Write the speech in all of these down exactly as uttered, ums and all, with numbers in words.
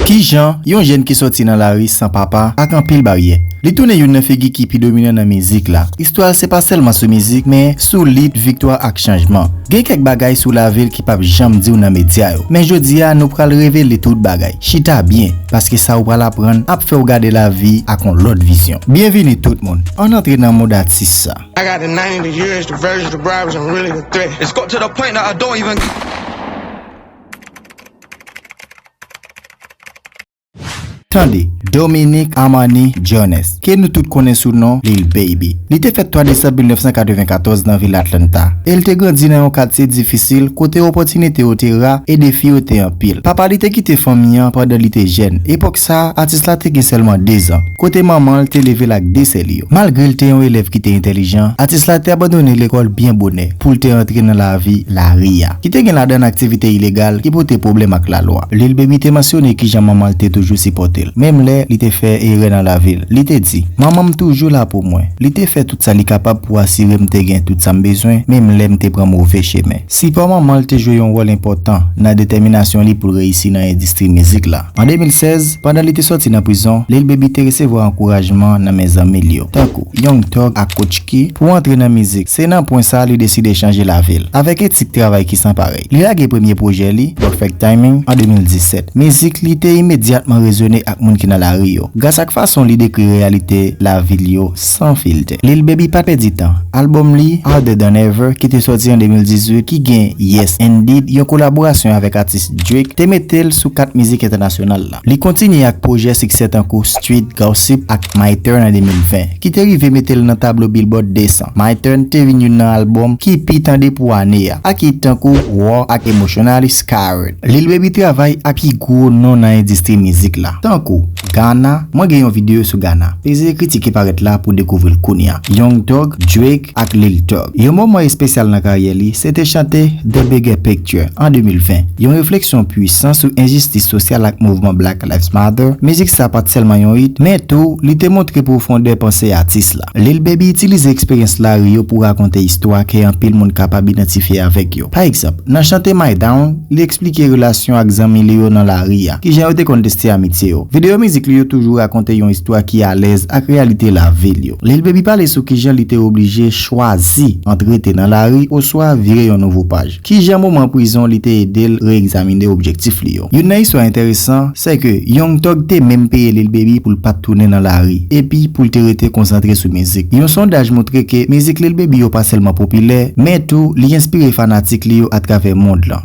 Kijan yon jèn ki sòti nan lari san papa ak anpil baryè, li tounen youn nan figi ki pi dominan nan mizik la? Istwa l se pa sèlman sou mizik, men sou lit, viktwa ak chanjman. Gen kèk bagay sou lavi l ki p ap janm di w nan medya yo, men jodi a nou pral revele tout bagay. Chita byen, paske sa w pral aprann ap fè w gade lavi ak yon lòt vizyon. Byenvini tout moun, ann antre nan mond atis sa. I got the ninety, the years, the versions, the bribes, I'm really the threat. It's got to the point that I don't even Tande, Dominique Armani Jones, ke nou tout konnen sou non Lil Baby. Li te fèt twa desanm mil nèf san katrevenkatòz nan vil Atlanta, e l te grandi nan yon katye difisil kote opòtinite yo te ra e defi yo te anpil. Papa li te kite fanmi an pandan li te jèn. Epòk sa a, atis la te gen sèlman dezan, kote manman l te leve l ak de sè li yo. Malgre l te yon elèv ki te entèlijan, atis la te abandone lekòl byen bonè pou l te antre nan lavi lari a, ki te gen ladan l aktivite ilegal ki pote pwoblèm ak lalwa. Lil Baby te mansyone kijan manman l te toujou sipòte l, menm lè li te fè erè nan lavi l. Li te di, "Manman m toujou la pou mwen. Li te fè tout sa li kapab pou asire m te gen tout sa m bezwen, menm lè m te pran move chemen." Sipò manman l te jwe yon wòl enpòtan nan detèminasyon li pou l reyisi nan endistri mizik la. An de mil sèz, pandan li te sòti nan prizon, Lil Baby te resevwa ankourajman nan men zanmi l yo, tankou Young Thug ak Coach K, pou antre nan mizik. Se nan pwen sa a li deside chanje lavi l, avèk etik travay ki san parèy. Li lage premye pwojè li, Perfect Timing, an de mil disèt. Mizik li te imedyatman rezone ak moun ki nan lari yo, gras ak fason li dekri reyalite lavi l yo san filtè. Lil Baby pa t pèdi tan. Albòm li, Harder Than Ever, ki te sòti an de mil dizuit, ki gen Yes Indeed, yon kolaborasyon avèk atis Drake, te mete l sou kat mizik entènasyonal la. Li kontinye ak pwojè siksè tankou Street Gossip ak My Turn an de mil ven, ki te rive mete l nan tablo Billboard de san. My Turn te vin youn nan albòm ki pi tande pou ane a, ak hit tankou War ak Emotionally Scarred. Lil Baby travay ak pi gwo non nan endistri mizik la, tankou Ghana, mwen gen yon videyo sou Ghana. Peze ekriti ki parèt la pou dekouvri l kounye a. Young Thug, Drake ak Lil Thug. Yon moman espesyal nan karyè li, se te chante The Bigger Picture an de mil ven, yon refleksyon pwisan sou enjistis sosyal ak mouvman Black Lives Matter. Mizik sa pa t sèlman yon hit, men tou, li te montre pwofondè panse atis la. Lil Baby itilize eksperyans lari yo pou rakonte istwa ke anpil moun kapab idantifye avèk yo. Pa egzanp, nan chante My Down, li eksplike relasyon ak zanmi li yo nan lari a, kijan yo te konn teste amitye yo. Videyo mizik li yo toujou rakonte yon istwa ki alèz ak reyalite lavi l yo. Lil Baby pale sou kijan li te oblije chwazi ant rete nan lari oswa vire yon nouvo paj. Kijan moman prizon li te ede l reyegzamine objektif li yo. Youn nan istwa enteresan, se ke Young Thug te menm peye Lil Baby pou l pa t tounen nan lari, epi pou l te rete konsantre sou mizik. Yon sondaj montre ke mizik Lil Baby yo pa sèlman popilè, men tou li enspire fanatik li yo atravè mond lan.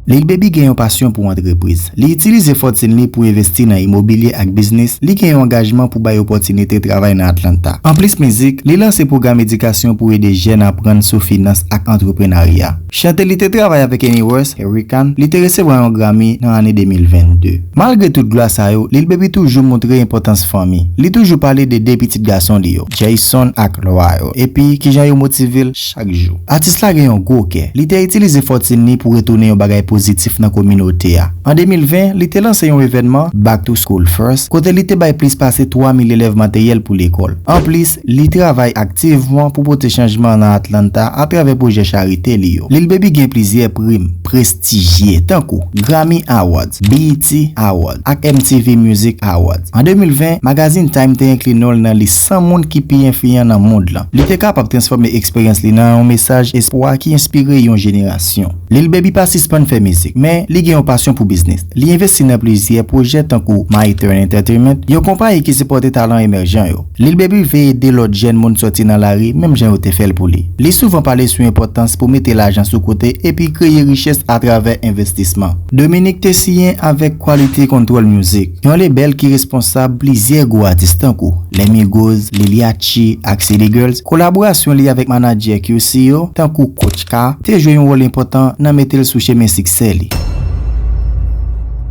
Lil Baby gen yon pasyon pou antrepriz. Li itilize fòtin li pou envesti nan imobilye ak biznis. Li gen yon angajman pou bay opòtinite travay nan Atlanta. Anplis mizik, li lanse pwogram edikasyon pou ede jèn aprann sou finans ak antreprenarya. Chante li te travay avèk Kanye West, Hurricane, li te resevwa yon Grammy nan ane de mil vennde. Malgre tout glwa sa yo, Lil Baby toujou montre enpòtans fanmi. Li toujou pale de de pitit gason li yo, Jason ak Loire, epi kijan yo motive l chak jou. Atis la gen yon gwo kè. Li te itilize fòtin li pou retounen yon bagay pozitif nan kominote a. An de mil ven, li te lanse yon evènman, Back to School First, kote li te bay plis pase twa mil elèv materyèl pou lekòl. Anplis, li travay aktivman pou pote chanjman nan Atlanta atravè pwojè charite li yo. Lil Baby gen plizyè pri prestijye, tankou Grammy Awards, B E T Awards, ak M T V Music Awards. An de mil ven, magazin Time te enkli non l nan lis san moun ki pi enfliyan nan mond lan. Li te kapab transfòme eksperyans li nan yon mesaj espwa ki enspire yon jenerasyon. Lil Baby pa sispann fè mizik, men li gen yon pasyon pou biznis. Li envesti nan plizyè pwojè tankou My Turn Entertainment, yon konpayi ki sipòte talan emèjan yo. Lil Baby vle ede lòt jèn moun sòti nan lari, menm jan yo te fè l pou li. Li souvan pale sou enpòtans pou mete lajan sou kote epi kreye richès atravè envestisman. Dominique te siyen avèk Quality Control Music, yon lebèl ki responsab plizyè gwo atis tankou Les Migos, Lil Yachty ak City Girls. Kolaborasyon li avèk manadjè Q C yo, tankou Coach K, te jwe yon wòl enpòtan nan mete l sou chemen siksè li.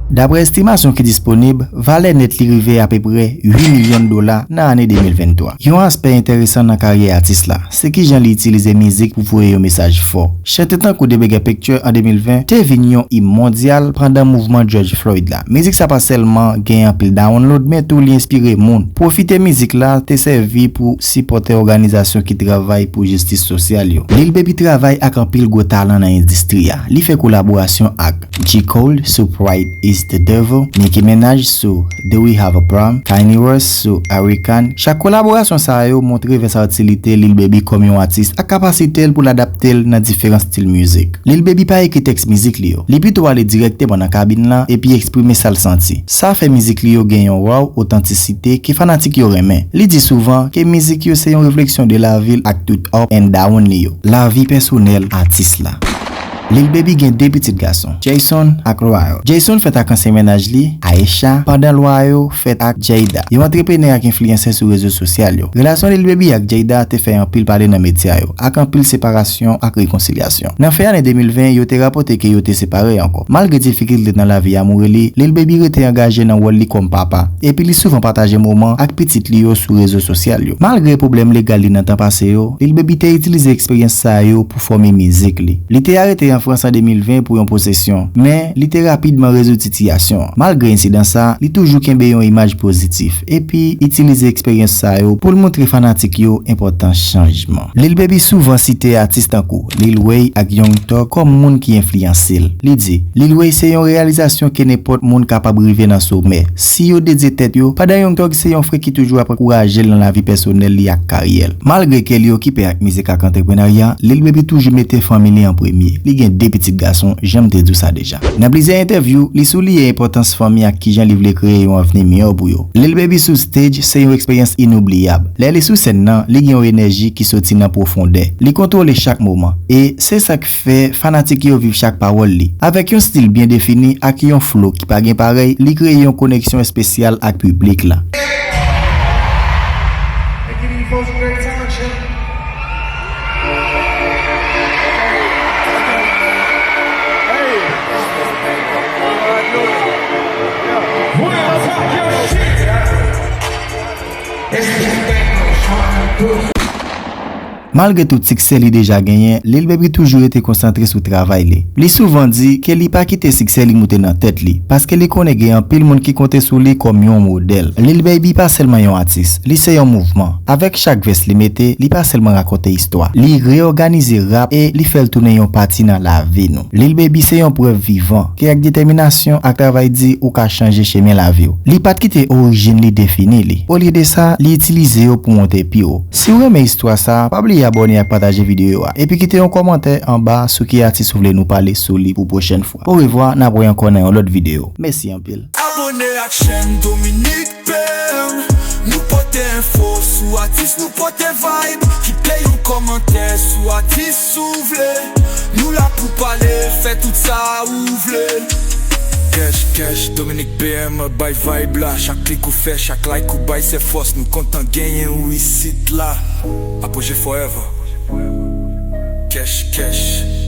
Daprè estimasyon ki disponib, valè nèt li rive apeprè uit milyon dola nan ane de mil venntwa. Yon aspè enteresan nan karyè atis la, se kijan li itilize mizik pou voye yon mesaj fò. Chante tankou The Bigger Picture an de mil ven te vin yon im mondyal pandan mouvman George Floyd la. Mizik sa pa sèlman gen anpil download, men tou li enspire moun pwofite mizik la te sèvi pou sipòte òganizasyon ki travay pou jistis sosyal yo. Lil Baby travay ak anpil gwo talan nan endistri a. Li fè kolaborasyon ak J. Cole sou Pride is the Devil, Nicki Minaj sou Do We Have a Problem, Kanye West sou Hurricane. Chak kolaborasyon sa yo montre vèsatilite Lil Baby kòm yon atis ak kapasite l pou l adapte l nan diferan stil mizik. Lil Baby pa ekri tèks mizik li yo. Li pito ale dirèkteman nan kabin la epi eksprime sa l santi. Sa fè mizik li yo gen yon raw otantisite ke fanatik yo renmen. Li di souvan ke mizik yo se yon refleksyon de lavi l ak tout up and down li yo. Lavi pèsonèl atis la. Lil Baby gen de pitit gason, Jason ak Royal. Jason fèt ak ansyen mennaj li, Aisha, pandan Royal fèt ak Jada, yon antreprenè ak enfliyansè sou rezo sosyal yo. Relasyon Lil Baby ak Jada te fè anpil pale nan medya yo, ak anpil separasyon ak rekonsilyasyon. Nan fen ane de mil ven, yo te rapòte ke yo te separe ankò. Malgre difikilte nan lavi amoure li, Lil Baby rete angaje nan wòl li kòm papa, epi li souvan pataje moman ak pitit li yo sou rezo sosyal yo. Malgre pwoblèm legal li nan tan pase yo, Lil Baby te itilize eksperyans sa yo pou fòme mizik li. Li te arete an Frans an de mil ven pou yon posesyon, men li te rapidman rezoud sitiyasyon an. Malgre ensidan sa, li toujou kenbe yon imaj pozitif, epi itilize eksperyans sa yo pou l montre fanatik yo enpòtans chanjman. Lil Baby souvan site atis tankou Lil Wayne ak Young Thug kòm moun ki enfliyanse l. Li di, Lil Wayne se yon reyalizasyon ke nenpòt moun kapab rive nan somè si yo dedye tèt yo, pandan Young Thug se yon frè ki toujou ap ankouraje l nan lavi pèsonèl li ak karyè l. Malgre ke li okipe ak mizik ak antreprenarya, Lil Baby toujou mete fanmi li an premye. Li gen de pitit gason, jan m te di w sa deja. Nan plizyè entèvyou, li souliye enpòtans fanmi ak kijan li vle kreye yon avni miyò pou yo. Lil Baby sou stage se yon eksperyans inoubliyab. Lè li sou sèn nan, li gen yon enèji ki soti nan pwofondè. Li kontwole chak moman, e se sa k fè fanatik yo viv chak pawòl li. Avèk yon stil byen defini ak yon flow ki pa gen parèy, li kreye yon koneksyon espesyal ak piblik la. Malgre tout siksè li deja genyen, Lil Baby toujou rete konsantre sou travay li. Li souvan di ke li pa kite siksè li moute nan tèt li, paske li konnen gen anpil moun ki konte sou li kòm yon modèl. Lil Baby pa sèlman yon atis, li se yon mouvman. Avèk chak vès li mete, li pa sèlman rakonte istwa. Li reyòganize rap e li fè l tounen yon pati nan lavi nou. Lil Baby se yon prèv vivan ke ak detèminasyon ak travay di ou ka chanje chemen lavi w. Li pa t kite orijin li defini li. Olye de sa, li itilize yo pou monte pi wo. Si w renmen istwa sa a, pa bliye abòne ak pataje videyo a, epi kite yon kòmantè anba sou ki atis ou vle nou pale sou li pou pwochèn fwa. Orevwa, n ap wè ankò nan yon lòt videyo. Mèsi anpil. Abòne ak chèn Dominique P M. Nou pote enfo sou atis, nou pote vibe. Kite yon kòmantè sou atis si w vle. Nou la pou pale, fè tout sa ou vle. Kèch, kèch, Dominique P M bay vibe la. Chak klik ou fè, chak like ou bay, se fòs nou kontan genyen ou isit la. Apogee forever. Kèch, kèch.